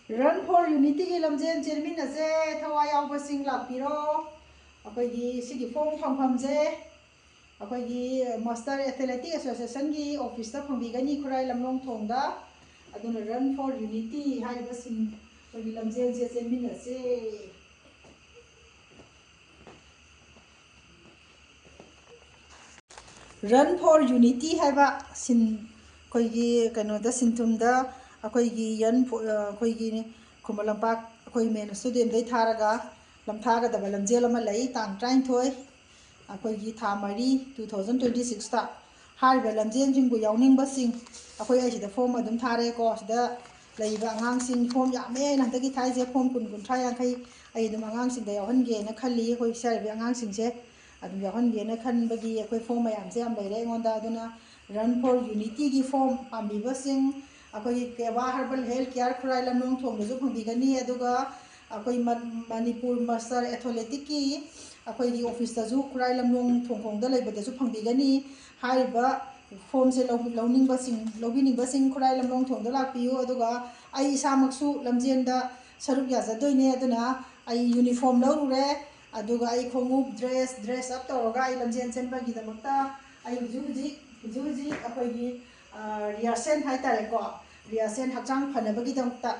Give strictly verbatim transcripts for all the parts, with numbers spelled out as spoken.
Run for Unityꯒꯤ ꯂꯝꯖꯦꯟ ꯆꯦꯟꯃꯤꯟꯅꯁꯦ, ꯊꯋꯥꯏ ꯌꯥꯎꯕꯁꯤꯡ ꯂꯥꯛꯄꯤꯔꯣ꯫ ꯑꯩꯈꯣꯏꯒꯤ ꯁꯤꯒꯤ form ꯐꯪꯐꯝꯁꯦ ꯑꯩꯈꯣꯏꯒꯤ Master Athletic Associationꯒꯤ officeꯇ ꯐꯪꯕꯤꯒꯅꯤ, ꯈꯨꯔꯥꯏ ꯂꯝꯂꯣꯡ ꯊꯣꯡꯗ꯫ ꯑꯗꯨꯅ Run for Unity ꯍꯥꯏꯔꯤꯕ ꯁꯤꯟ ꯑꯩꯈꯣꯏꯒꯤ ꯂꯝꯖꯦꯜꯁꯦ ꯆꯦꯟꯃꯤꯟꯅꯁꯦ꯫ Run for Unity ꯍꯥꯏꯕ ꯁꯤꯟ ꯑꯩꯈꯣꯏꯒꯤ ꯀꯩꯅꯣꯗ, ꯁꯤꯟꯊꯨꯝꯗ ꯑꯩꯈꯣꯏꯒꯤ ꯌꯟ ꯐꯣ-, ꯑꯩꯈꯣꯏꯒꯤ ꯈꯨꯃꯟ ꯂꯝꯄꯥꯛ ꯑꯩꯈꯣꯏ main stadiumꯗꯩ ꯊꯥꯔꯒ ꯂꯝꯊꯥꯒꯗꯕ ꯂꯝꯖꯦꯜ ꯑꯃ ꯂꯩ, ꯇꯥꯡ ꯇꯔꯥꯅꯤꯊꯣꯏ, ꯑꯩꯈꯣꯏꯒꯤ ꯊꯥ ꯃꯔꯤ, two thousand twenty sixꯇ꯫ ꯍꯥꯏꯔꯤꯕ ꯂꯝꯖꯦꯜꯁꯤꯡꯕꯨ ꯌꯥꯎꯅꯤꯡꯕꯁꯤꯡ, ꯑꯩꯈꯣꯏ ꯑꯩ ꯁꯤꯗ form ꯑꯗꯨꯝ ꯊꯥꯔꯦꯀꯣ꯫ ꯁꯤꯗ ꯂꯩꯔꯤꯕ ꯑꯉꯥꯡꯁꯤꯡ, form ꯌꯥꯝꯃꯦ ꯑꯩꯅ ꯍꯟꯗꯛꯀꯤ ꯊꯥꯏꯁꯦ, form ꯀꯨꯟ, ꯀꯨꯟꯊ꯭ꯔꯥ, ꯌꯥꯡꯈꯩ꯫ ꯑꯩ ꯑꯗꯨꯝ ꯑꯉꯥꯡꯁꯤꯡꯗ ꯌꯥꯎꯍꯟꯒꯦꯅ ꯈꯜꯂꯤ꯫ ꯑꯩꯈꯣꯏ ꯁꯤ ꯑꯥꯔ ꯕꯤ ꯑꯉꯥꯡꯁꯤꯡꯁꯦ ꯑꯗꯨꯝ ꯌꯥꯎꯍꯟꯒꯦꯅ ꯈꯟꯕꯒꯤ ꯑꯩꯈꯣꯏ form ꯃꯌꯥꯝꯁꯦ ꯌꯥꯝ ꯂꯩꯔꯦ ꯑꯩꯉꯣꯟꯗ꯫ ꯑꯗꯨꯅ Run for Unityꯒꯤ form ꯄꯥꯝꯕꯤꯕꯁꯤꯡ, ꯑꯩꯈꯣꯏꯒꯤ ꯀꯦꯕꯥ Herbal Health Care ꯈꯨꯔꯥꯏ ꯂꯝꯂꯣꯡ ꯊꯣꯡꯗꯁꯨ ꯐꯪꯕꯤꯒꯅꯤ, ꯑꯗꯨꯒ ꯑꯩꯈꯣꯏ ꯃ-, ꯃꯅꯤꯄꯨꯔ Master Athleticꯀꯤ ꯑꯩꯈꯣꯏꯒꯤ officeꯇꯁꯨ, ꯈꯨꯔꯥꯏ ꯂꯝꯂꯣꯡ ꯊꯣꯡꯈꯣꯡꯗ ꯂꯩꯕꯗꯁꯨ ꯐꯪꯕꯤꯒꯅꯤ꯫ ꯍꯥꯏꯔꯤꯕ formꯁꯦ ꯂꯧ-, ꯂꯧꯅꯤꯡꯕꯁꯤꯡ, ꯂꯧꯕꯤꯅꯤꯡꯕꯁꯤꯡ ꯈꯨꯔꯥꯏ ꯂꯝꯂꯣꯡ ꯊꯣꯡꯗ ꯂꯥꯛꯄꯤꯌꯨ꯫ ꯑꯗꯨꯒ ꯑꯩ ꯏꯁꯥꯃꯛꯁꯨ ꯂꯝꯖꯦꯟꯗ ꯁꯔꯨꯛ ꯌꯥꯖꯗꯣꯏꯅꯦ, ꯑꯗꯨꯅ ꯑꯩ uniform ꯂꯧꯔꯨꯔꯦ, ꯑꯗꯨꯒ ꯑꯩ ꯈꯣꯡꯎꯞ, dress, dress up ꯇꯧꯔꯒ ꯑꯩ ꯂꯝꯖꯦꯟ ꯆꯦꯟꯕꯒꯤꯗꯃꯛꯇ ꯑꯩ ꯍꯧꯖꯤꯛ ꯍꯧꯖꯤꯛ, ꯍꯧꯖꯤꯛ ꯍꯧꯖꯤꯛ ꯑꯩꯈꯣꯏꯒꯤ, ꯑ, rehearsal ꯍꯥꯏꯇꯥꯔꯦꯀꯣ, rehearsal ꯍꯛꯆꯥꯡ ꯐꯅꯕꯒꯤꯗꯃꯛꯇ,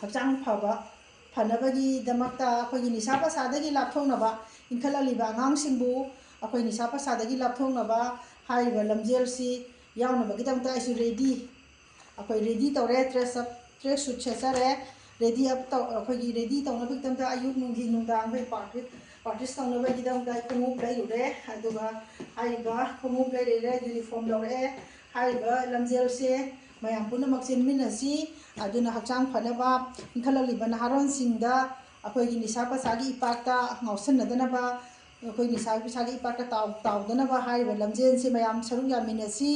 ꯍꯛꯆꯥꯡ ꯐꯕ, ꯐꯅꯕꯒꯤꯗꯃꯛꯇ ꯑꯩꯈꯣꯏꯒꯤ ꯅꯤꯁꯥ ꯄꯁꯥꯗꯒꯤ ꯂꯥꯞꯊꯣꯛꯅꯕ, ꯏꯟꯈꯠꯂꯛꯂꯤꯕ ꯑꯉꯥꯡꯁꯤꯡꯕꯨ ꯑꯩꯈꯣꯏ ꯅꯤꯁꯥ ꯄꯁꯥꯗꯒꯤ ꯂꯥꯞꯊꯣꯛꯅꯕ ꯍꯥꯏꯔꯤꯕ ꯂꯝꯖꯦꯜꯁꯤ ꯌꯥꯎꯅꯕꯒꯤꯗꯃꯛꯇ ꯑꯩꯁꯨ ready, ꯑꯩꯈꯣꯏ ready ꯇꯧꯔꯦ, dress up, dress suit ꯁꯦꯠꯆꯔꯦ, ready up ꯇꯧ-, ꯑꯩꯈꯣꯏꯒꯤ ready ꯇꯧꯅꯕꯒꯤꯗꯃꯛꯇ ꯑꯌꯨꯛ, ꯅꯨꯡꯊꯤꯟ, ꯅꯨꯡꯗꯥꯡ ꯑꯩꯈꯣꯏ practice, practice ꯇꯧꯅꯕꯒꯤꯗꯃꯛꯇ ꯑꯩ ꯈꯣꯡꯎꯞ ꯂꯩꯔꯨꯔꯦ꯫ ꯑꯗꯨꯒ ꯍꯥꯏꯔꯤꯕ ꯈꯣꯡꯎꯞ ꯂꯩꯔꯨꯔꯦ, uniform ꯂꯧꯔꯛꯑꯦ꯫ ꯍꯥꯏꯔꯤꯕ ꯂꯝꯖꯦꯜꯁꯦ ꯃꯌꯥꯝ ꯄꯨꯝꯅꯃꯛ ꯆꯦꯟꯃꯤꯟꯅꯁꯤ꯫ ꯑꯗꯨꯅ ꯍꯛꯆꯥꯡ ꯐꯅꯕ, ꯏꯟꯈꯠꯂꯛꯂꯤꯕ ꯅꯍꯥꯔꯣꯟꯁꯤꯡꯗ ꯑꯩꯈꯣꯏꯒꯤ ꯅꯤꯁꯥ ꯄꯁꯥꯒꯤ ꯏꯄꯥꯛꯇ ꯉꯥꯎꯁꯟꯅꯗꯅꯕ, ꯑꯩꯈꯣꯏ ꯅꯤꯁꯥ ꯄꯁꯥꯒꯤ ꯏꯄꯥꯛꯇ ꯇꯥꯎ-, ꯇꯥꯎꯗꯅꯕ ꯍꯥꯏꯔꯤꯕ ꯂꯝꯖꯦꯜꯁꯦ ꯃꯌꯥꯝ ꯁꯔꯨꯛ ꯌꯥꯃꯤꯟꯅꯁꯤ꯫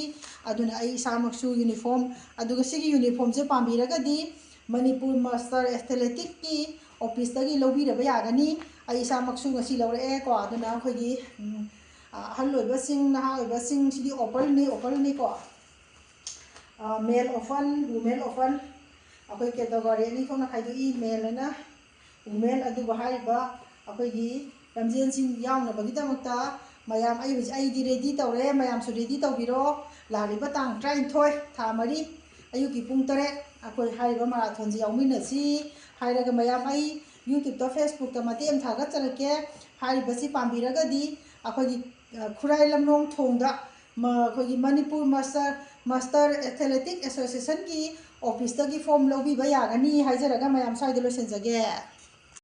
ꯑꯗꯨꯅ ꯑꯩ ꯏꯁꯥꯃꯛꯁꯨ uniform, ꯑꯗꯨꯒ ꯁꯤꯒꯤ uniformꯁꯦ ꯄꯥꯝꯕꯤꯔꯒꯗꯤ ꯃꯅꯤꯄꯨꯔ Master Athleticꯀꯤ officeꯇꯒꯤ ꯂꯧꯕꯤꯔꯕ ꯌꯥꯒꯅꯤ꯫ ꯑꯩ ꯏꯁꯥꯃꯛꯁꯨ ꯉꯁꯤ ꯂꯧꯔꯛꯑꯦꯀꯣ꯫ ꯑꯗꯨꯅ ꯑꯩꯈꯣꯏꯒꯤ, ꯎꯝ, ꯑꯍꯜ ꯑꯣꯏꯕꯁꯤꯡ, ꯅꯍꯥ ꯑꯣꯏꯕꯁꯤꯡ, ꯁꯤꯗꯤ openꯅꯤ, openꯅꯤꯀꯣ꯫ ꯑ, male open, women open꯫ ꯑꯩꯈꯣꯏ category ꯑꯅꯤ ꯊꯣꯛꯅ ꯈꯥꯏꯗꯣꯛꯏ, male ꯑꯅ women꯫ ꯑꯗꯨꯕꯨ ꯍꯥꯏꯔꯤꯕ ꯑꯩꯈꯣꯏꯒꯤ ꯂꯝꯖꯦꯜꯁꯤꯡ ꯌꯥꯎꯅꯕꯒꯤꯗꯃꯛꯇ ꯃꯌꯥꯝ, ꯑꯩ ꯍꯧꯖꯤꯛ, ꯑꯩꯗꯤ ready ꯇꯧꯔꯦ, ꯃꯌꯥꯝꯁꯨ ready ꯇꯧꯕꯤꯔꯣ꯫ ꯂꯥꯛꯂꯤꯕ ꯇꯥꯡ ꯇꯔꯥꯅꯤꯊꯣꯏ, ꯊꯥ ꯃꯔꯤ, ꯑꯌꯨꯛꯀꯤ ꯄꯨꯡ ꯇꯔꯦꯠ ꯑꯩꯈꯣꯏ ꯍꯥꯏꯔꯤꯕ marathonꯁꯤ ꯌꯥꯎꯃꯤꯟꯅꯁꯤ ꯍꯥꯏꯔꯒ, ꯃꯌꯥꯝ, ꯑꯩ YouTubeꯇ, Facebookꯇ ꯃꯇꯦꯛ ꯑꯃ ꯊꯥꯒꯠꯆꯔꯛꯀꯦ꯫ ꯍꯥꯏꯔꯤꯕꯁꯤ ꯄꯥꯝꯕꯤꯔꯒꯗꯤ ꯑꯩꯈꯣꯏꯒꯤ, ꯑ, ꯈꯨꯔꯥꯏ ꯂꯝꯂꯣꯡ ꯊꯣꯡꯗ ꯃ-, ꯑꯩꯈꯣꯏꯒꯤ Manipur master, master athletic ꯑꯦꯁꯣꯁꯤꯌꯦꯁꯟꯒꯤ ꯑꯣꯐꯤꯁꯇꯒꯤ form ꯂꯧꯕꯤꯕ ꯌꯥꯒꯅꯤ ꯍꯥꯏꯖꯔꯒ ꯃꯌꯥꯝ ꯁ꯭ꯋꯥꯏꯗ ꯂꯣꯏꯁꯤꯟꯖꯒꯦ꯫